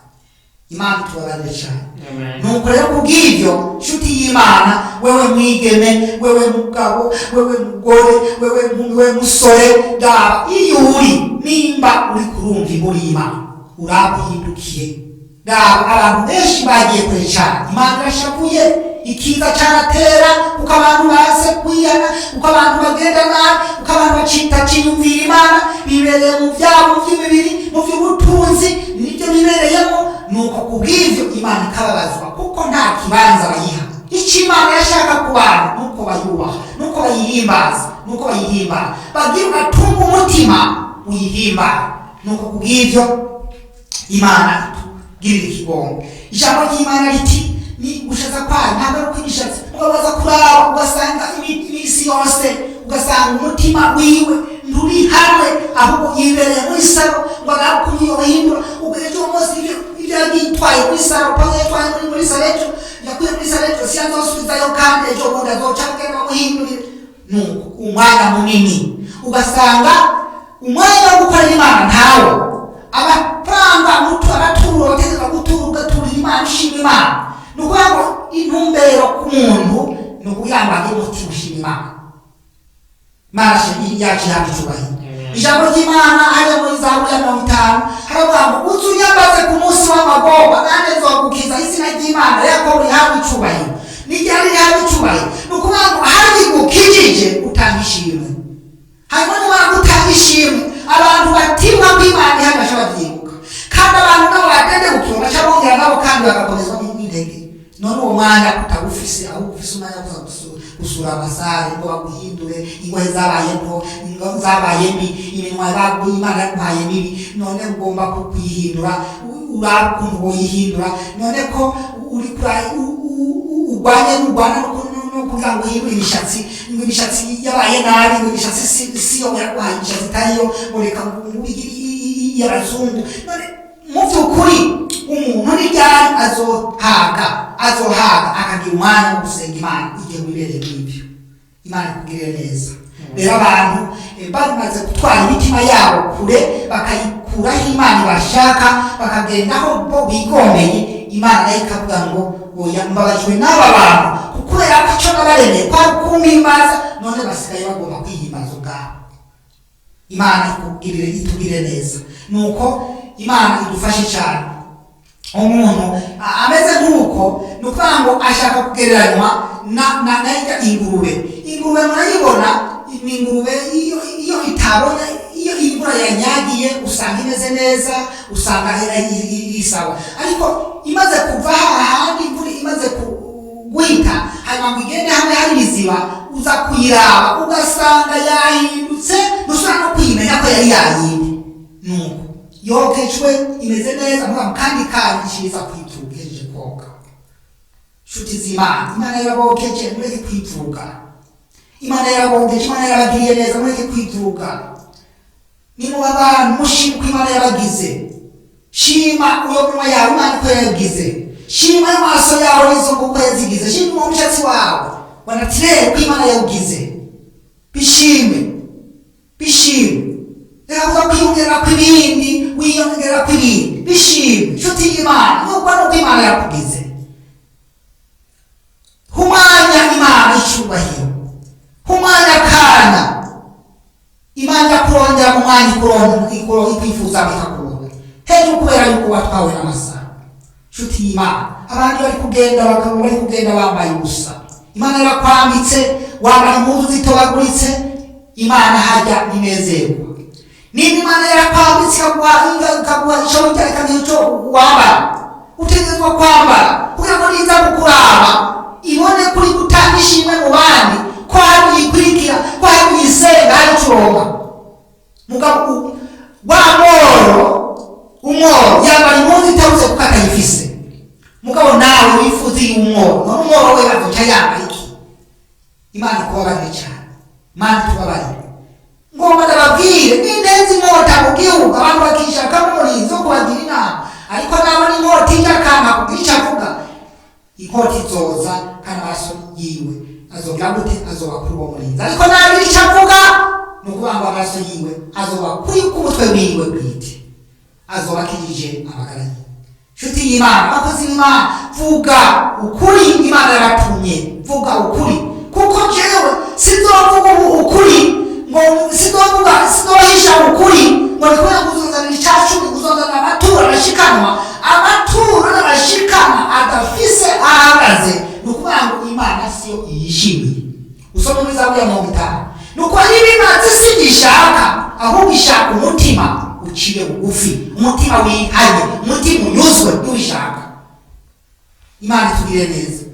Imana itubabarire cyane. Amen. Nuko rero kubw'ibyo, nshuti y'Imana, wewe mwigeme, wewe mugabo, wewe mugore, wewe nkumi, wewe musore, daba iyo uri, nimba uri kurumva inkuru y'Imana, uraguhindukiye. Daba abantu benshi bagiye kure cyane. Imana irashavuye, ikiza cyaratera kuko abantu baze kwihana, kuko abantu bagenda nabi, kuko abantu bacita ciyumvira Imana, bibereye mu byabo by'imibiri, mu by'ubutunzi, nibyo bibereyemo. Nuko kubw'ibyo Imana ikababazwa, kuko nta kibanza bayiha. Icyo Imana yashaka ku bantu nuko bayubaha, nuko bayihimbaza, nuko bayihimbaza, bagira ugatunga umutima uyihimbara. Nuko kubw'ibyo Imana itugirira ikigongo. Ijambo ry'Imana riti ni gushaza kwayo ntabwo ari ukwigishaza. Mugabo baza kuraba ugasanga iminsi yose ugasanga umutima wiwe nturi hamwe, ahubwo yibereye muri saro ngo arabe ukuntu yohindura. Ubwo ejo munsi ibyo yitwaye muri saro, pano yitwaye muri saro ejo, yakuye muri saro ejo, si azosubizayo, kandi ejo bundi azoca agenda bamuhindurire. Nuko umwanya munini ugasanga umwanya wo gukorera Imana ntawo. Amafaranga mutu araturo bategeka gutura, ugaturira Imana, ushima Imana. Ni ukuvuga ngo intumbero ku muntu ni ukugira ngo agire umutima ushima Imana. Imana yacu ihabwa icubahiro. Amen. Ijambo ry'Imana hariya muri Zaburi ya 50 haravuga ngo: "Uze unyambaze ku munsi w'amagorwa, nanjye nzogukiza." Izina ry'Imana Yakobo rihabwa icubahiro. N'iryari rihabwa icubahiro? Ni ukuvuga ngo hari igukijije, utanga ishimwe. Hanyuma numara gutanga ishimwe, abantu batimwa ko Imana ihari baca babyibuka, kandi abantu nabo badendebukiwe baca bongera nabo kandi bagakomezwa n'intege. None uwo mwanya utawufise, ahubwo ufise umwanya wo kuza gusura amasare ngo baguhindure ingohe zabaye nto, ingo zabaye mbi, iminwa baguye Imana yaguhaye mibi, none ugomba kuyihindura. Uraba ukuntu woyihindura. None ko uri urwanye n'urwana no kugira ngo uhindure imishatsi, ngo imishatsi yabaye nabi, ngo imishatsi si yo yaguhaye, imishatsi itariyo, ngo reka ngo ubigire iy'abazungu. None mu by'ukuri umuntu ni ryari azohaga akagira umwanya wo gusenga Imana igihe wibereye nk'ibyo? Imana ikugirire neza. Rero abantu bamaze gutwara imitima yabo kure, bakayikuraho Imana bashaka, bakagenda aho bo bigombeye. Imana nayo ikavuga ngo: "Oya, mbabajwe n'aba bantu, kubera ko icyo nabaremeye kwari kumpimbaza, none basigaye bagomba kwihimbaza ubwabo." Imana itugirire neza. Nuko Imana idufashe cyane. Umuntu ameze nk'uko, ni ukuvuga ngo ashaka kugereranywa na irya ingurube. Ingurube murayibona, ni ingurube iyo itabonye, iyo imvura yanyagiye usanga imeze neza, usanga iri sawa. Ariko imaze kuva hahandi imvura imaze guhita, hanyuma ngo igende hamwe hari ibiziba, uza kuyiraba ugasanga yahindutse, ntushobora no kuyimenya ko yari yayindi. Nuko yokejwe imeze neza, mugabo kandi kayo kwipfuka ihejeje koga. Nshuti z'Imana, Imana yarabokeje, mureke kwipfuka. Imana yarabokeje, Imana yarabagiriye neza, mureke kwipfuka. Nimuba abantu mushima uko Imana yabagize. Shima uyo minwa yawe Imana uko yagize, shima amaso yawe n'izo uko yazigize, shima umushatsi wawe wa naturel ko Imana yawugize. Bishime, bishime. Reka kuza kwiyongera kw'ibindi, wiyongera kw'ibindi. Bishime nshuti y'Imana, nuko nuko Imana yakugize. Humanya Imana icyubahiro, humanya akanya Imana ikurondera mu mwanya ikwifuza ikakubona hejuru, kubera yuko watwawe n'amasaha. Nshuti y'Imana, abandi bari kugenda bakaba bari kugenda bambaye ubusa, Imana irakwambitse, wambara impuzu zitobaguritse, Imana hajya inezerwa. Niba Imana yarakwambitse ikaguha icyo urya, ikaguha icyo wambara, utegerezwa kwambara kugira ngo niza kukuraba ibone kuri gutanga ishimwe mu bandi, ko hari uyikurikira, ko hari uyisenga, hari icyo uronka. Mugabo wa mworo, umworo yambara impuzu itabuze kuko atayifise. Mugabo nawe wifuza iyo umworo, none umworo we azoca yambara iki? Imana ikubabarire cyane, Imana itubabarire. Ngomba ndababwire, nindenze inkota mu gihugu abantu bakishakamo umurinzi wo kubagira inama, ariko nabona inkota ije akanka kugira icyo avuga, inkota izoza kandi amaraso yiwe azogira gute? Azoba kuri uwo murinzi. Ariko nagira icyo avuga, ni ukuvuga ngo amaraso yiwe azoba kuri k'umutwe wiwe bwite, azoba akijije amagara yiwe. Nshuti y'Imana, abakozi b'Imana, vuga ukuri Imana yabatumye, vuga ukuri, kuko jewe sinzovuga ubu ukuri ngo sinzovuga, sinzohisha ukuri ngo ni kubera kuzonzanira icacumi, kuzonzanira amaturo arashikanwa, amaturo n'arashikanwa adafise ahagaze, ni ukuvuga ngo Imana siyo iyishimiye. Usome muri Zaburi ya 50, ni uko niba Imana si ishaka, ahubwo ishaka umutima uciye bugufi, umutima wihanye, umutima unyuzwe n'uwishaka. Imana itugirire neza.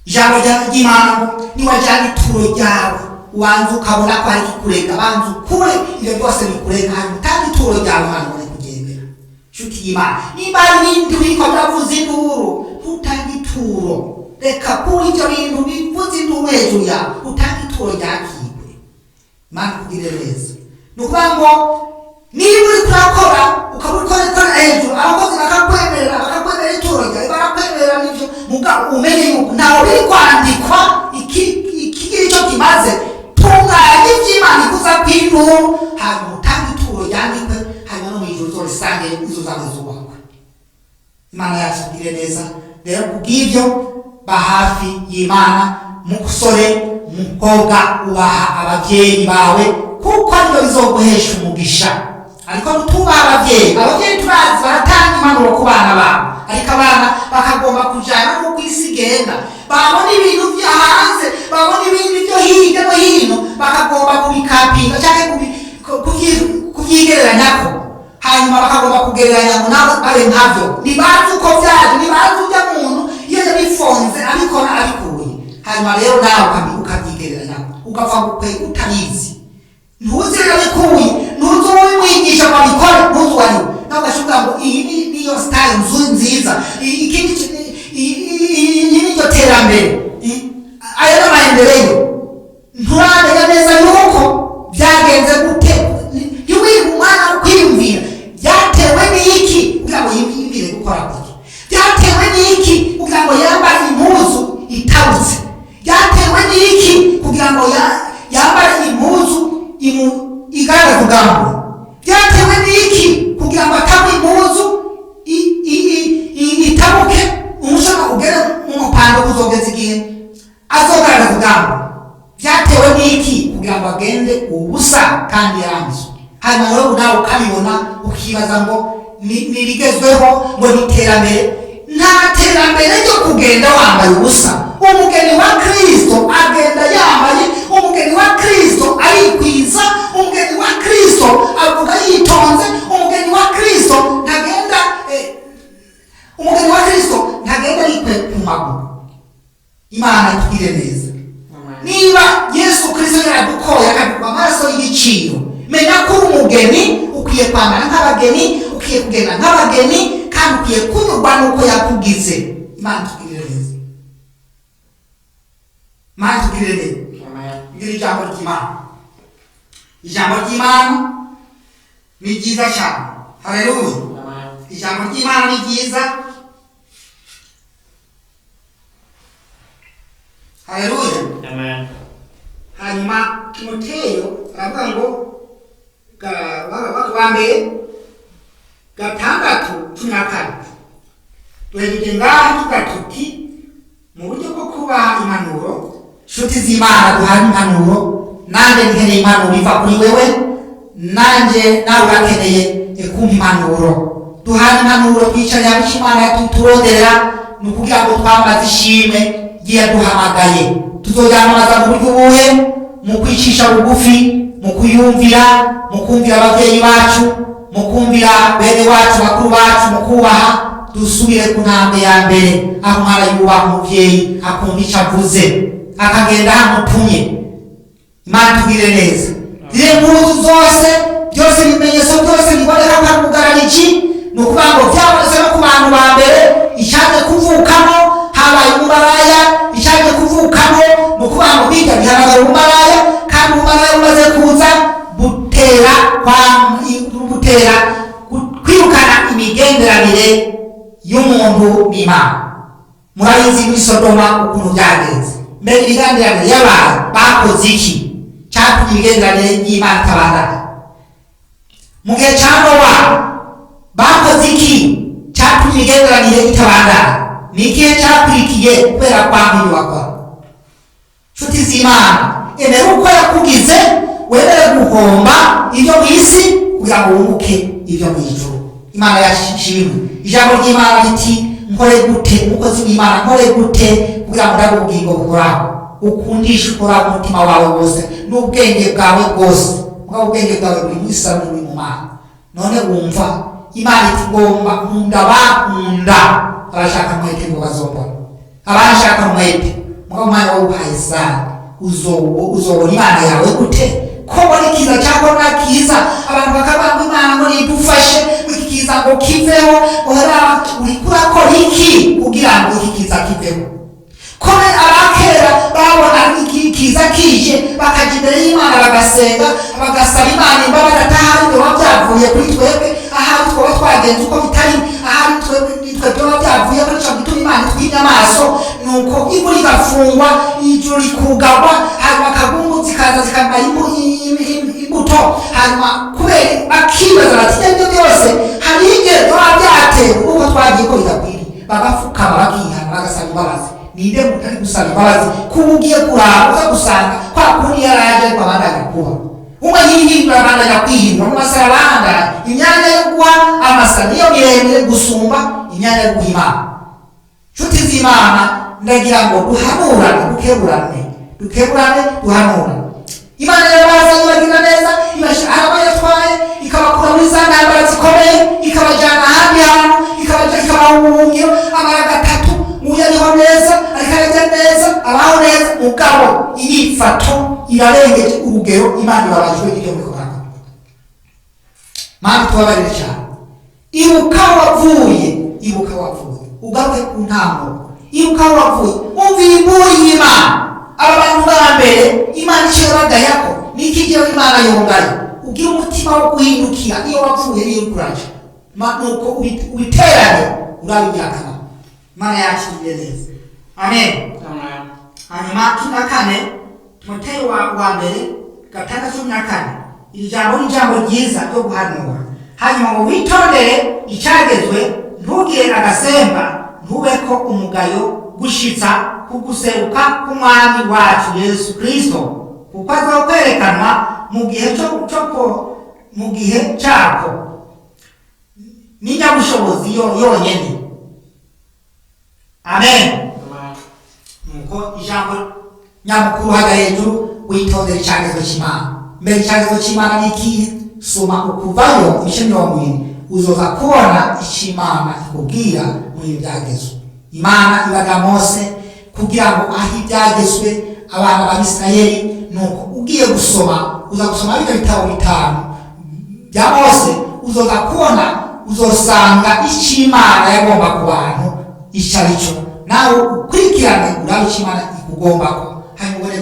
Ijambo ry'Imana ngo niwajyana ituro ryawe, ubanza ukabona ko hari ikikurega, banza ukure ibyo byose bikurega, hanyuma utange ituro ryawe, Imana ibone kugendera. Nshuti y'Imana, nimba hari ibindi biriko biravuza induru, ntutange ituro. Reka kuri ibyo bintu bivuza induru hejuru yawe, utange ituro ryakirwe. Imana ikugirire neza. Ni ukuvuga ngo niba uriko urakora, ukaba uriko urakora hejuru, abakozi bakakwemerera, bakakwemerera ituro ryawe, barakwemerera n'ivyo, mugabo umenye yuko ntaho biri kwandikwa ikigira ico kimaze. Tunganya ivy'Imana ikuza kw'induru, hanyuma utange ituro ryandikwe, hanyuma no mw'ijuru uzorisange izo zawe zubakwe. Imana yacu itugirire neza. Rero kubw'ivyo, ba hafi y'Imana, musore, mukobwa, ubaha abavyeyi bawe, kuko arivyo bizoguhesha umugisha. Ariko nutubaha abavyeyi, abavyeyi turazi baratanga impanuro ku bana babo, ariko abana bakagomba kujana n'uko isi igenda, babona ibintu vyo hanze, babona ibindi vyo hirya no hino, bakagomba kubikapinga canke kuvyigereranyako, hanyuma bakagomba kugereranya ngo nabo babe nkavyo. Ntibazi uko vyaje, ntibazi urya muntu iyo yabifonze abikora abikuye, hanyuma rero nawe ukavyigereranyako, ugapfa gukwega utabizi, ntuzi rero abikuye, ntuzi uwimwigisha ngo abikore, ntuzi uwo ari we. Nawe ugasha ngo iyi niyo style nziza, iyi niryo terambere, aya ni amaendeleo. Nturamenya neza yuko byagenze gute, ntiwihe umwanya wo kwiyumvira byatewe n'iki kugira ngo yiyumvire gukora gutya, byatewe n'iki kugira ngo yambare impuzu itabutse, byatewe n'iki kugira ngo yambare impuzu igaragaza ubwambure, byatewe n'iki kugira ngo atabwe impuzu itabuke, umushona ugere mu mupando kuzogeza igihe azogaragaza ubwambure, byatewe n'iki kugira ngo agende ubusa kandi yarambitswe. Hanyuma rero nawe ukabibona ukibaza ngo ni ibigezweho, ngo ni iterambere. Nta terambere ryo kugenda wambaye ubusa. Umugeni wa Kristo agenda yambaye, umugeni wa Kristo arikwiza, umugeni wa Kristo avuga yitonze, umugeni wa Kristo ntagenda umugeni wa Kristo ntagenda yikwe ku maguru. Imana itugirire neza. Niba Yesu Kristo yaradukoye akaduha amaraso y'igiciro, menya ko uri umugeni, ukwiye kwambara nk'abageni, ukwiye kugenda nk'abageni, kandi ukwiye kunyurwa n'uko yakugize. Imana itugirire neza. Imana itugirire neza. Ngira ijambo ry'Imana. Ijambo ry'Imana ni ryiza cyane. Haleluya. Ijambo ry'Imana ni ryiza. Haleluya. Amen. Hanyuma Timoteyo aravuga ngo wa mbere 6:14. Duhejeje ngaha tuvuga tuti mu buryo bwo kubaha impanuro, nshuti z'Imana duhana impanuro, nanjye nkeneye impanuro iva kuri wewe, nanjye nawe urakeneye kumpa impanuro. Duhana impanuro, twicarira hamwe icyo Imana turonderera, ni ukugira ngo twambaze ishimwe ry'iyaduhamagaye. Tuzoryamamaza mu buryo ubuhe? Mu kwicisha bugufi, mu kuyumvira, mu kumvira ababyeyi bacu, mu kumvira bene wacu, bakuru bacu, mu kubaha. Dusubire ku ntambwe ya mbere, aho umwana yubaha umuvyeyi, akumva ico avuze, akagenda ahamutumye. Imana itugirire neza. Ziriya mpuzu zose, byose, ibimenyetso byose biboneka ko ari umugarariji, ni ukuvuga ngo byabonetse no ku bantu ba mbere. Icyaje kuvukamo habaye umumaraya, icyaje kuvukamo ni ukuvuga ngo bijya bihamagara umumaraya, kandi umumaraya umaze kuza butera butera kwirukana imigenderanire y'umuntu n'Imana. Murabizi muri Sodoma ukuntu byagenze. Mbere imigenderanire y'abantu bakoze iki cyatumye imigenderanire y'Imana itabandana? Mu gihe cya Nowa bakoze iki cyatumye imigenderanire itabandana? Ni ikihe cyakurikiye kubera kwanga ibyo bakora? Nshuti z'Imana, emera uko yakugize, wemere guhomba ibyo mu isi kugira ngo wunguke ibyo mu ijuru. Imana yashimwe. Ijambo ry'Imana riti nkore gute, umukozi w'Imana, nkore gute kugira ngo ndabe ubugingo buhoraho? Ukundishe Uhoraho umutima wawe wose n'ubwenge bwawe bwose. Mugabo ubwenge bwawe buri mu isano buri mu Mana. None wumva Imana iti ngomba nkunda bankunda, abashaka mwete ngo bazombona, abashaka mwete. Mugabo umwanya wowe uhaye sana, uzobona Imana yawe gute? Ko mbona ikiza cya korona kiza, abantu bakavuga ngo Imana ngo nidufashe, ngo iki kiza ngo kiveho, ngo hera, uriko urakora iki kugira ngo iki kiza kiveho? Ko abakera babona iki kiza kije bakaja imbere y'Imana bagasenga, bagasaba Imana imbabazi, atahari byoba byavuye kuri twebwe, ahari twoba twagenze uko bitari, ahari twebwe nitwe byoba byavuye kuri ico gituma Imana itwimye amaso. Nuko imvura igafungwa, ijuru rikugagwa, hanyuma akagungu zikaza zikamara imbuto. Hanyuma kubera bakibaza bati ibyo byose hari igihe byoba byatewe uko twagiye ko bidakwiriye, bagapfukama bakihana bagasaba imbabazi. Ninde muntu ari gusaba imbabazi? Kuba ugiye kuraba uza gusanga kwa kundi yaraje, ariko abandi agakuba umwe yihindura, abandi ajya kwihindura mu masara, abandanya imyanya yo guha amasa niyo miremire gusumba imyanya yo guha Imana. Nshuti z'Imana, ndagira ngo duhanurane, dukeburane, dukeburane, duhanurane. Imana yarabazanye bagira neza, ibashyira aho yatwaye, ikabakura muri za ntambara zikomeye, ikabajyana ahandi hantu, ikabaha ubuhungiro. Amara gatatu muyo ariho neza, ariko ararya neza, abaho neza, mugabo inyifato irarengeje urugero. Imana ibabajwe n'ibyo muriko murakora. Mana tubabarire cyane. Ibuka wavuye, ibuka wavuye, ugaruke ku ntango. Ibuka wavuye, umva imburi y'Imana. Aba bantu ba mbere Imana icyo yabagayako niki? Igihe Imana yongaye, ugira umutima wo guhindukira iyo wapfuye n'iyo uriko uraja, nuko ubiterane urabe imyaka. Imana yacu igire neza. Amen. Amen. Hanyuma 14, Timoteyo wa mbere 6:14. Iri jambo ni ijambo ryiza ryo guhanura. Hanyuma ngo witondere icyagezwe, ntugire agasemba, ntubeko umugayo gushitsa kuguseruka k'Umwami wacu Yesu Kristo, kuko azokwerekanwa mu gihe cyo mu gihe cyako n'inyabushobozi yonyene. Amen. Amen. Nuko ijambo nyamukuru haga hejuru, witondere icyagezo cy'Imana. Mbere icyagezo cy'Imana ni ikihe? Soma Ukuvayo ibice 70, uzoza kubona icyo Imana ikubwira muri ibi byagezo. Imana ibaga Mose kugira ngo ahe ibyagezwe abana ba Isirayeli. Nuko ugiye gusoma, uza gusoma bino bitabo bitanu bya Mose, uzoza kubona, uzosanga icyo Imana yagomba ku bantu icyo ari cyo. Nawe ukurikirane urabe icyo Imana ikugombako, hanyuma ubone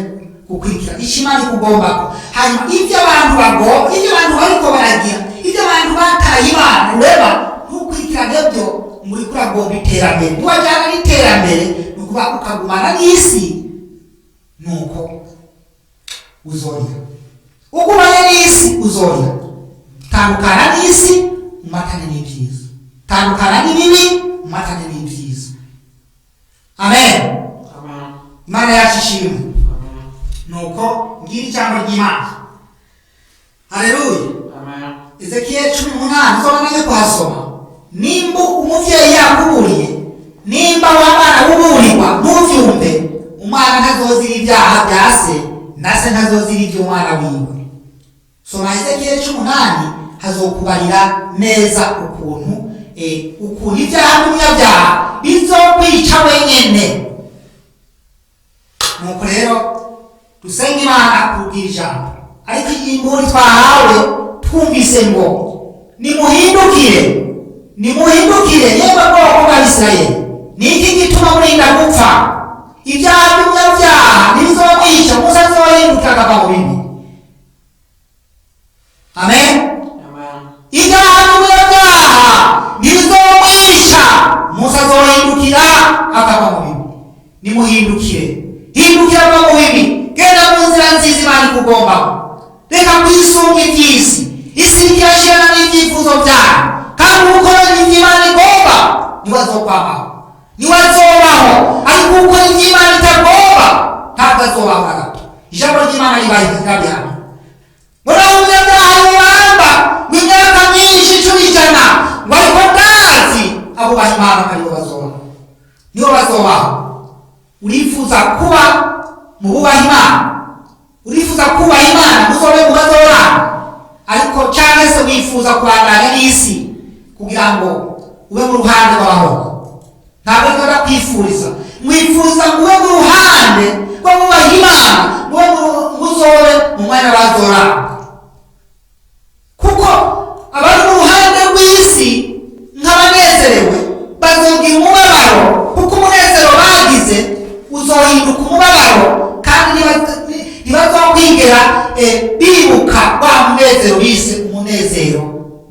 gukurikira icyo Imana ikugombako. Hanyuma ibyo abantu bagomba, ibyo abantu bariko baragira, ibyo abantu bataye Imana ureba ntukurikirane. bikurikirane byo muri kuragomba iterambere. Niwajyana n'iterambere ni ukuvuga ukagumana n'isi, nuko uzorira. Ugumanye n'isi uzorira. Tandukana n'isi umatane n'ibyiza, tandukana n'ibibi umatane n'ibyiza. Amen. Amen. Imana yacu ishimwe. Amen. Nuko ngira ijambo ry'Imana. Haleluya. Amen. Ezekiyeli 18 uzobandanye kuhasoma. Nimba umuvyeyi yakuburiye, nimba w'abana buburirwa ntuvyumve, umwana ntazozira ibyaha bya se, na se ntazozira iby'umwana wiwe. Soma Ezekiyeli 18, hazokubarira neza ukuntu ukuntu ibyaha by'umunyabyaha bizokwica wenyene. Nuko rero dusenga Imana kubwira ijambo. Ariko iyi mburi twahawe twumvise ngo nimuhindukire, nimuhindukire yemwe bwoko bw'Abisirayeli, ni iki gituma murinda gupfa? Ibyaha by'umunyabyaha ntibizomwica, Musa azohindukira akava mu bibi. Amen. Amen. Ibyaha by'umunyabyaha ntibizomwica, Musa azohindukira akava mu bibi. Nimuhindukire, hindukira va mu bibi, genda mu nzira nziza Imana ikugombamo. Reka kwisunga iby'isi, isi irashirana n'ibyifuzo byayo, kandi ukora iby'Imana igomba niwe azokwamaho, niwe azobaho. Ariko ukora iby'Imana itagomba ntabwo azobaho na gato. Ijambo ry'Imana ribahamya ngo naho umunyabyaha yoramba ngo imyaka myinshi icumi ijana, ngo ariko ndazi abubaha Imana ko aribo bazobaho, nibo bazobaho. Urifuza kuba mu bubaha Imana? Urifuza kubaha Imana muzobe mu bazoramba? Ariko cyangwa se wifuza kubandanya n'isi kugira ngo ube mu ruhande rw'abahoro? Ntabwo ariko ndakwifuriza, mwifuza ngo ube mu ruhande rwo bubaha Imana, ngo muzobe mu mwanya w'abazoramba. Kuko abari mu ruhande rw'isi nk'abanezerewe bazogira umubabaro, kuko umunezero bagize uzohinduka umubabaro, kandi ntibazokwigera bibuka wa munezero bise umunezero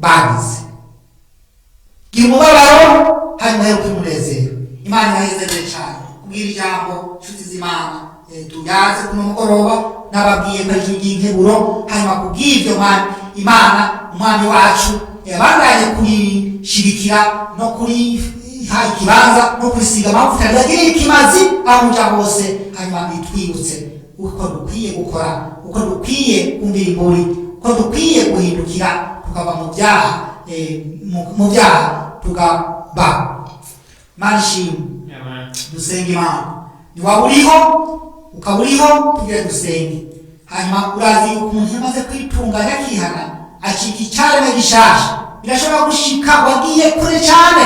bagize. Gira umubabaro hanyuma uheruke umunezero. Imana irahezereye cyane kubwira ijambo. Nshuti z'Imana, tuyaze kuno mugoroba, nababwiye ko ari ijwi ry'inkeburo. Hanyuma kubw'ibyo Imana umwami wacu yabandanye kurishigikira no kuriha ikibanza no kurisiga amavuta, ntibagirire ikimazi aho muja hose. Hanyuma bitwibutse uko dukwiye gukora, uko dukwiye kumvira imburi, uko dukwiye guhindukira tukava mu byaha, mu byaha tugaba. Imana ishimwe. Amen. Dusenga Imana. Niwaba uriho, ukaba uriho, tugire dusenge. Hanyuma urazi yuko umuntu yamaze kwitunganya akihana acika icyaremwe gishasha. Birashobora gushika wagiye kure cyane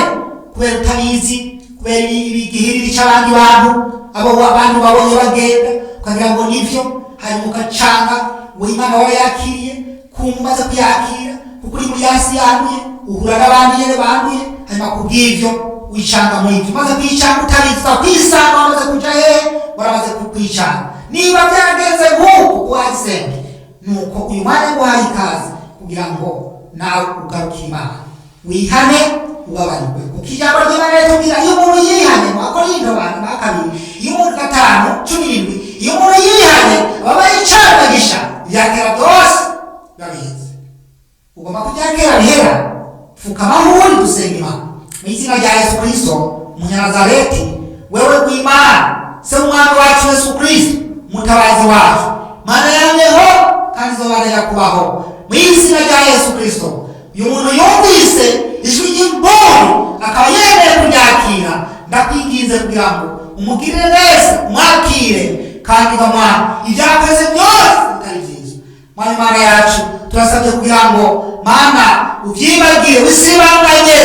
kubera utabizi, kubera igihiriri cy'abandi bantu, abo abantu babonye bagenda ukagira ngo nivyo, hanyuma ukacanga ngo Imana waba yakiriye, kumva umaze kuyakira kuko uri muri yasi yanduye, uhura n'abandi nyene banduye, hanyuma kubw'ivyo wicanga muri ibyo. Umaze kwicanga utabizi, uza kwisanga wamaze kuja hehe, waramaze kukwicanga. Niba byagenze nk'uko uhagisenge, nuko uyu mwanya nguhaye ikaze kugira ngo nawe ugarukire Imana, wihane, ubabarirwe. Kuko ijambo ry'Imana ritubwira iyo umuntu yihanye mu Bakorinto ba kabiri, iyo umuntu 5:17, iyo umuntu yihanye aba yicarana gisha, ibyakera byose biba biheze. Ugomba kubyakera bihera. Fukama aho uri, dusenga Imana mu izina rya Yesu Kristo Umunyanazareti. Wewe rw'Imana se, umwami wacu Yesu Kristo, umutabazi wacu, Mana yamyeho kandi izobandanya kubaho, mu izina rya Yesu Kristo, uyu muntu yumvise ijwi ry'imburi akaba yemeye kuryakira, ndakwinginze kugira ngo umugirire neza, umwakire, kandi mwana ibyakoze byose bitari byiza, Mwami Mana yacu, turasabye kugira ngo Mana ubyibagire, wisibanganye,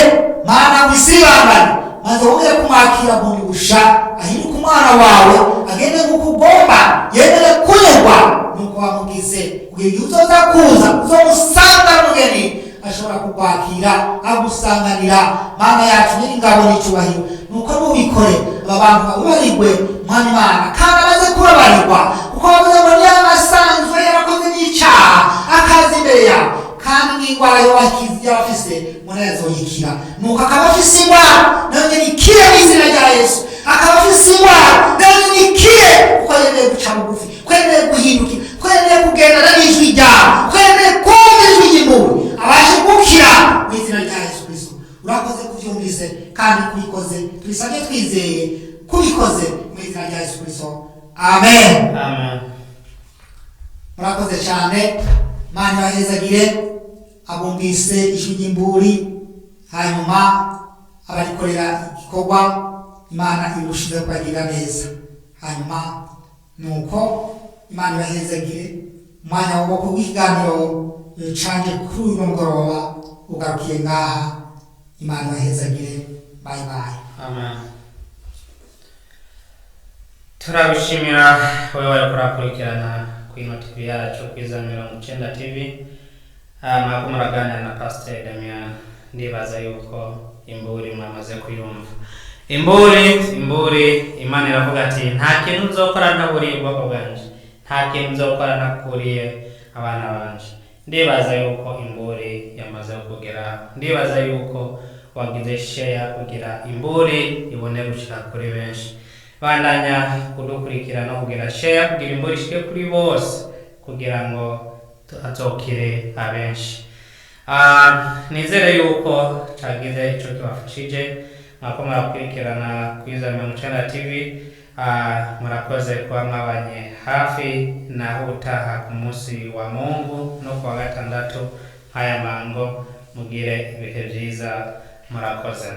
Mana wisibanganye, maze wongere kumwakira bundi busha, ahinduke umwana wawe, agende nk'uko ugomba, yemere kunyurwa nuko wamugize, kugira igihe uzoza kuza uzomusanga mugeni ashobora kukwakira agusanganira. Mana yacu nyir'ingabo n'icyubahiro, nuko nubikore, aba bantu bababarigwe, Mwami Mana, kandi amaze kubabarirwa, kuko bavuze ngo niyo asanzwe yarakoze n'icyaha akaza imbere yawe. Kandi n'indwara yoba afise ngo nayo azoyikira. Nuko akaba afise indwara, nayo nyene ikire mu izina rya Yesu. Akaba afise indwara, nayo nyene ikire, kuko yemeye guca bugufi, ko yemeye guhindukira, ko yemeye kugendana n'ijwi ryawe, ko yemeye kumva ijwi ry'imburi, abashe gukira mu izina rya Yesu Kristo. Urakoze kubyumvise kandi kubikoze. Tubisabye twizeye kubikoze mu izina rya Yesu Kristo, amen. Amen. Murakoze cyane. Mana ibahezagire abumvise ijwi ry'imburi, hanyuma abarikorera igikorwa, Imana irushize kubagirira neza. Hanyuma nuko Imana ibahezagire. Umwanya w'ubwoko bw'ikiganiro canje kuri uyu mugoroba ugarukiye ngaha. Imana ibahezagire. Bye bye. Amen. Turabishimira wewe wariko urakurikirana kwino TV yacu, kwiza 90 TV. Mwako muraganira na Pastor Damian. Ndibaza yuko imburi mwamaze kuyumva. Imburi, imburi, Imana iravuga ati nta kintu nzokora ntaburiye ubwoko bwanje, nta kintu nzokora ntakuriye abana banje. Ndibaza yuko imburi yamaze kugera. Ndibaza yuko wagize share kugira imburi ibone gushika kuri benshi. Bandanya kudukurikira no kugira share kugira imburi ishike kuri bose, kugira ngo azokire abenshi. Nizere yuko cagize ico kibafashije. Mwako murakurikirana kwiza 90 TV. Murakoze kuba mwabanye hafi. Naho utaha ku munsi wa Mungu no kuwa gatandatu nk'aya mango. Mugire ibihe vyiza. Murakoze.